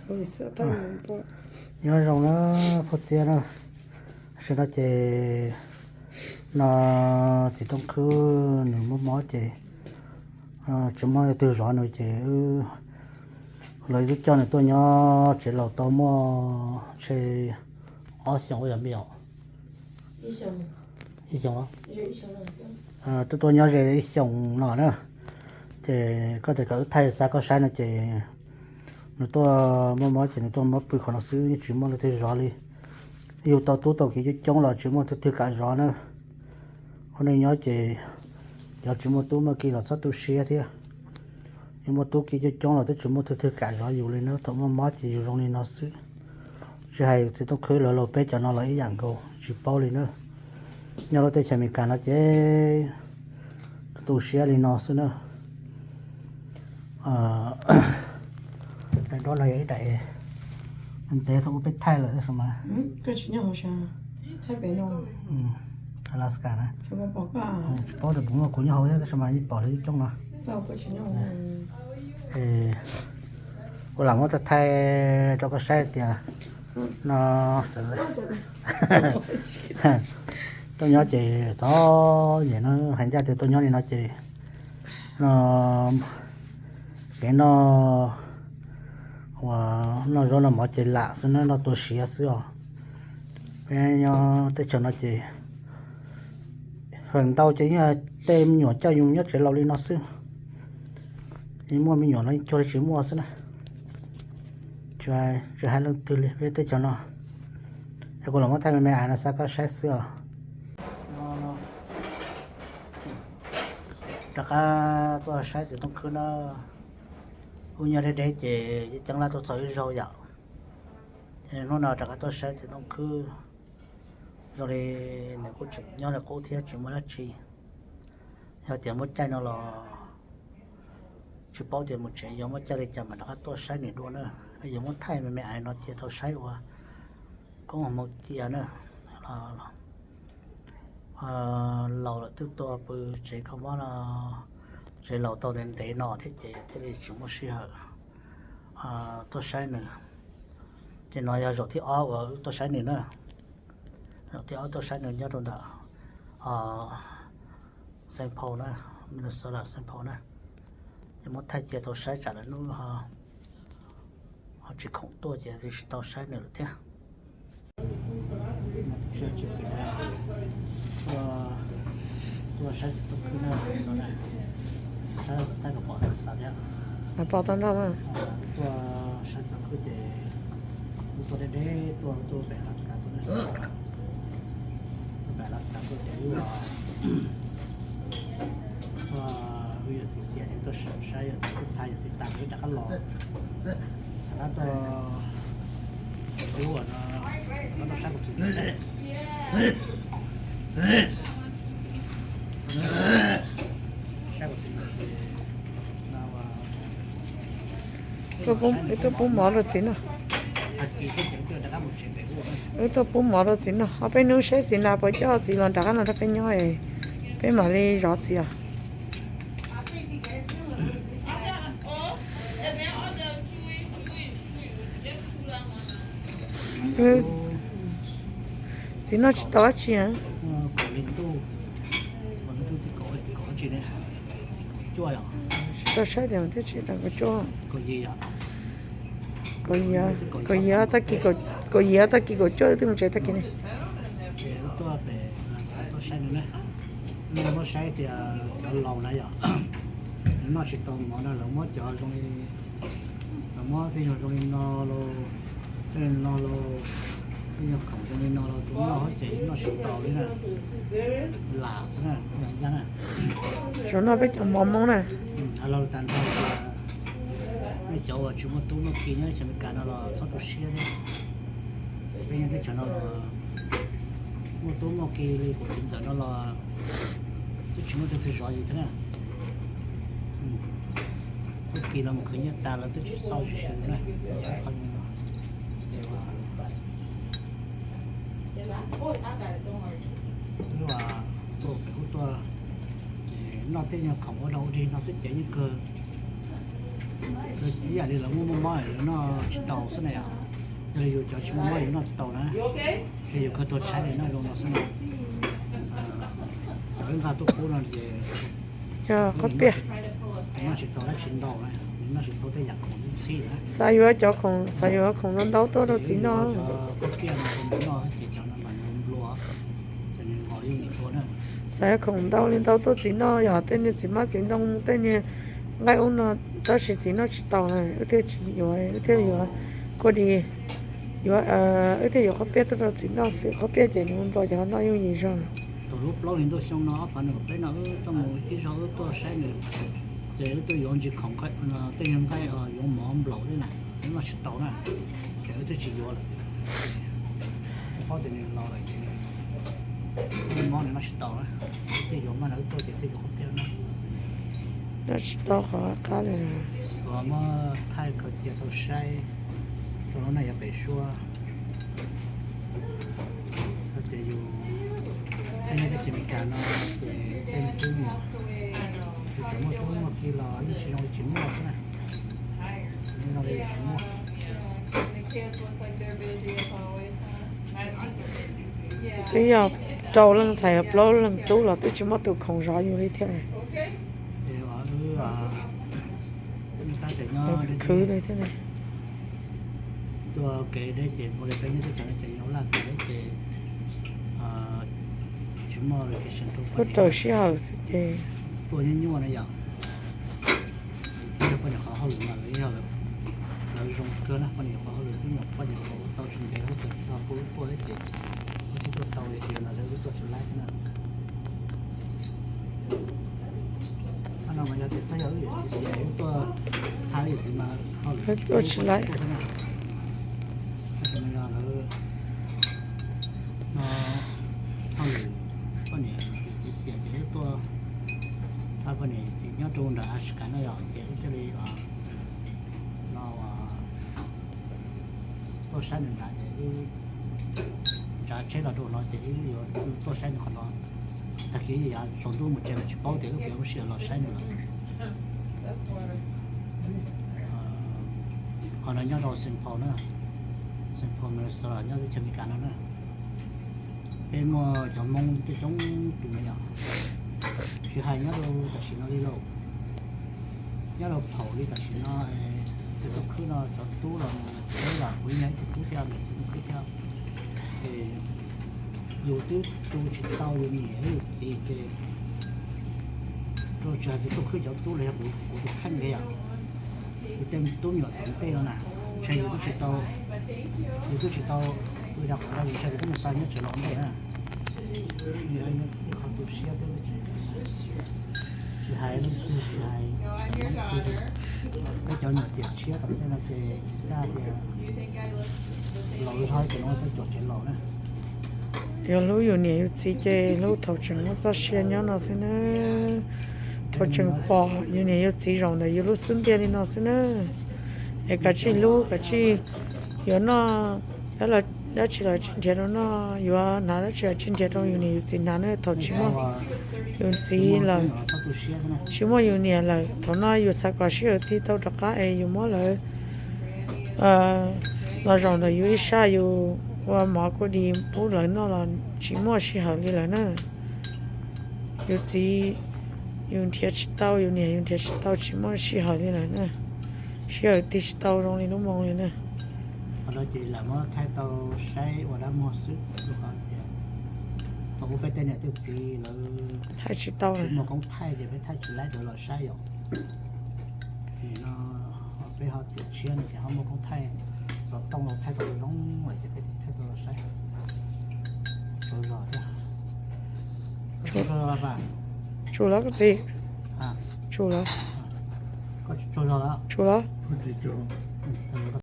Nyob zoo na, phooj txiab na, tam sim no ces no txiv Tooj Khwb nws muaj mob ces tsis muaj leej twg zov nws ces wb los wb coj nws tuaj nyob tsev laus tau muaj ntshe ob xyoos ua yog me os, ib xyoos, twb tuaj nyob ze ib xyoos no na. Ces koj tias kom wb thaij xa koj saib no ces nws tuaj muaj mob ces nws tuaj mob pw qhov no xwb, yeej tsis muaj leej twg zov li. Yug tau tub tau kiv coob coob los tsis muaj leej twg kam zov na. Ua neej nyob ces yog tsis muaj tub muaj kiv los txhob tu siab thiab. Yus muaj tub kiv coob coob los twb tsis muaj leej twg kam zov yus li na, thaum muaj mob ces yus zoo li no xwb. Tsis hais txiv Tooj Khwb lawv los peb cov no los ib yam nkaus, tsis paub li na. Nyob lub teb chaws Amelikas no ces tu siab li no xwb na. Daim nraub no yog ib daim ntev thaum ub peb thaij lawm tab sis mas Alaska na, tsis paub tias puas muaj kuv nyob hauv thiab tab sis mas yeej pom lawv coob no. Kuv lam muab thaij thaij rau koj saib tias no tuaj nyob ces txom nyem no, hais ncaj tias tuaj nyob li no ces no kev noj uas noj zaub noj mov ces lam xwb na, noj tua siav xwb os. Peb nyob teb chaws no ces feem ntau ces yeej tej me nyuam coj yus nyob tsev laus li no xwb. Yeej muaj me nyuam los yeej cuag li tsis muaj xwb na. Tsis hais leej twg li peb teb chaws no. Es kuv los muab thaij me me ais no xa koj saib xwb os. Rov qab tuaj saib txiv Tooj Khwb na. Wb nyob deb deb ces yeej ceeb lab tuaj txog ib zaug yom. Ces hnub no rov qab tuaj saib txiv Tooj Khwb. Zoo li nws kuj tseem nyob li qub thiab tsis muaj dab tsi. Yog tias muaj caij no los tsis paub tias mus tsev, yog muaj caij li cas mam rov qab tuaj saib nws dua na. Yog muab thaij me me ais no cia tau saib ua koob hmoov cia na. Laus lawm twb tuaj pw tsev kho mob no, tsev laus tau ntev ntev no thiab ces thiaj li tsis muaj sij hawm tuaj saib nws. Ces no yog zaum thib ob uas wb tuaj saib nws na. Zaum thib ob tuaj saib nws nyob rau ntawm Saint Paul na, Minnesota Saint Paul na. Ces muab thaij cia tau saib tsam lawm hnub ho tsis khoom tuaj ces tsis tau saib nws lawm thiab. Tuaj saib txiv Tooj Khwb na, saib tab tom pom tau thiab. Pom tau nrho mas. Tuaj saib txiv Tooj Khwb ces wb tuaj deb deb tuaj, tuaj pem Alaska tuaj na. Tuaj pem Alaska tuaj ces wb, wb yawm txiv xiam ces tuaj saib yawm txiv kuj thaij yawm txiv tas ces wb rov qab los. Rov qab tuaj, wb ua no, rov qab tuaj saib kuv txiv. Wb tuaj pub mov rau txiv noj. Wb tuaj pub mov rau txiv noj, ob peb hnub saib txiv na puas coj txiv los nram qab no rau peb nyob, peb mam li zov txiv os. Txiv noj tsis tau dab tsi. Tsis tau saib tias thiab tsis tau kaum cuaj. Kaum yim, tag kis kaum yim, tag kis kaum cuaj twb mus tsev tag kis ne. Tuaj pem Alaska tuaj saib nws na. Muab saib tias cov laus na yom, nws noj tsis tau mov no lawv muab cov zoo li, lawv muab tej nyuag zoo li no los, tej no los, tej nyuag khoom zoo li no los tus noj ces noj tsis tau li na. Lam xwb na, ncaj na. Tsuas noj peb cov mov Hmoob na. Los tag nrho nej cov uas tsis muaj tub muaj ki nyob teb chaws Amelikas no los txhob tu siab thiab. Peb nyob teb chaws no los muaj tub muaj ki li kuv txiv ntxawm no los twb tsis muaj leej twg zov yus thiab na. Tub ki los mus khwv nyiaj tas lawv twb tsis xauj tsis xyuas na. Qhov no wb tuaj pem ub tuaj noj tej nyuag khoom ua dog ua dig no xwb ces yeej kawg. Ib yam li lawv muaj mob mob lawv noj tsis tau xwb na yom. Yog li yus cov tsis muaj mob yus noj tsis tau na, ces yus kawg tuag tshaib li noj zoo no xwb na. Cov wb nqa tuaj pub no ces yog qhob piaj, noj tsis tau dab tsi ntau na, noj tsis tau tej yam khoom ntxhib na. Xav yuav cov khoom, xav yuav khoom ntau ntau tuaj rau txiv noj. Qhob piaj no noj ces cov no mas nws nplua, ces nws nqos yooj yim tuaj na. Xav yuav khoom ntau li ntau tuaj txiv noj, yog tej niag txiv hmab txiv ntoo, tej niag nqaij ub no, tab sis txiv noj tsis tau na, wb thiaj tsis yuav, wb thiaj yuav kuj di, yuav, wb thiaj yuav qhob piaj tuaj rau txiv noj xwb, qhob piaj ces nws nplua ces ho noj yooj yim zog. Thaum lub plaub hlis ntuj xyoo no ob phav nees nkaum peb no wb tuaj mus ib zaug wb tuaj saib nws, ces wb tuaj yuav ntsis khoom, tej nyuag nqaij yuav mov nplaum tej na, wb noj tsis tau na, ces wb twb tsis yuav lawm. Paub tias nws los lawm ces nws mob nws noj tsis tau na, wb thiaj yuav maj na, wb tuaj ces thiaj yuav qhob piaj no. Noj tsis tau qhov qab li. Uas muab thaij khaws cia tau saib rau lub neej yav pem suab. Hais tias yus peb nyob teb chaws Amelikas no ces tej me tub me nyuam yus tseem muaj tub muaj ki los yeej tsis zoo li tsis muaj xwb na. Yeej zoo li tsis muaj. Twb yog rau leej ntxhais plaub leeg tub los twb tsis muaj tus khoom zov yus li thiab. Khwv li thiab. Tuaj kev deb ces ua li peb nyob teb chaws no ces yog laj kev deb ces tsis muaj location rau, tuaj raws sij hawm xwb ces tuaj nyuaj nyuaj na yom. Poj niam qhov hauj lwm mas lawv yog lawv zoo kawg na, poj niam qhov hauj lwm twb yog poj niam qhov tau tsis ntev lawm ces txog pub lub tuaj thiab ces wb twb tuaj tau li tias lawv wb tuaj tsis laib na. Qhov no mas yog tias txog yog wb yawm txiv xiam wb tuaj thab wb yawm txiv mas hauj lwm tuaj tsis laib. Tab sis mas yog lawv no hauj lwm poj niam yawm txiv xiam ces wb tuaj thab poj niam yawm txiv nyob rau nram Alaska no yom, ces wb thiaj li no tuaj saib nws nram ces wb tsav tsheb los rau no ces wb yuav tuaj saib nws qhov no. Tag kis yav tsaus ntuj mus tsev los tsis paub tias wb puas yuav muaj sij hawm los saib nws lawm. Qhov no nyob rau Saint Paul na, Saint Paul, Minnesota, nyob teb chaws Amelikas no na. Peb muaj cov Hmoob coob coob tus me nyuam, tsis hais nyob rau tam sim no li lauj, nyob rau thaum li tam sim no, txiv tuaj khwb no cov tub los peb los kuv yog ib tug tub thiab, txiv tuaj khwb thiab. Ces yus twb tu tsis tau yus niam yus txiv ces rau tsis hais txiv tuaj khwb cov tub los yog kuv tus kheej li yom, kuv tej tub me nyuam tom ntej no na, ntshe yus twb tsis tau, yus twb tsis tau ua dab qhov no yus ntshe kuv twb mus xa nyob tsev los ua ntej na. Qhov tu siab tsis hais leej twg, tsis hais peb cov nyuam tiam tshiab tom ntej no ces caj tias laus li hlob ces no tuaj cuag tsev laus na. Yus hlub yus niam yus txiv ces hlub thaum tseem muaj txoj sia nyob no xwb na. Thaum tseem pom yus niam yus txiv zaum ntawm yus lub xub ntiag li no xwb na. Es kav tsij hlub, kav tsij yuav noj dab tsi los tsis nrhiav rau noj, yuav hnav dab tsi los tsis nrhiav rau yus niam yus txiv hnav na. Thaum tsis muaj yus txiv lawm, tsis muaj yus niam lawm, thaum no yus xav kom sij hawm tig tau rov qab es yus muab lawv los zaum ntawm yus ib sab, yus ua mov kuj di pub lawv noj los tsis muaj sij hawm li lawm na. Yus txiv yus nrhiav tsis tau, yus niam yus nrhiav tsis tau, tsis muaj sij hawm li lawm na. Sij hawm tig tsis tau zoo li lub moo li na. Qhov no ces lam muab thaij tau saib ua dab muag xwb, rau qhov tias thaum ub peb tej niam tej txiv lawv thaij tsis tau, tsis muaj koob thaij ces peb thaij tsis laib rov los saib yom. Nim no peb ho tiam tshiab no ces ho muaj koob thaij, xov tooj los thaij tau zoo lawm ces peb thiaj thaij tau los saib. Tsaug zog thiab. Tsaug zog los pas? Tsaug lawm koj txiv. Tsaug lawm. Koj tsaug zog lawm. Tsaug lawm.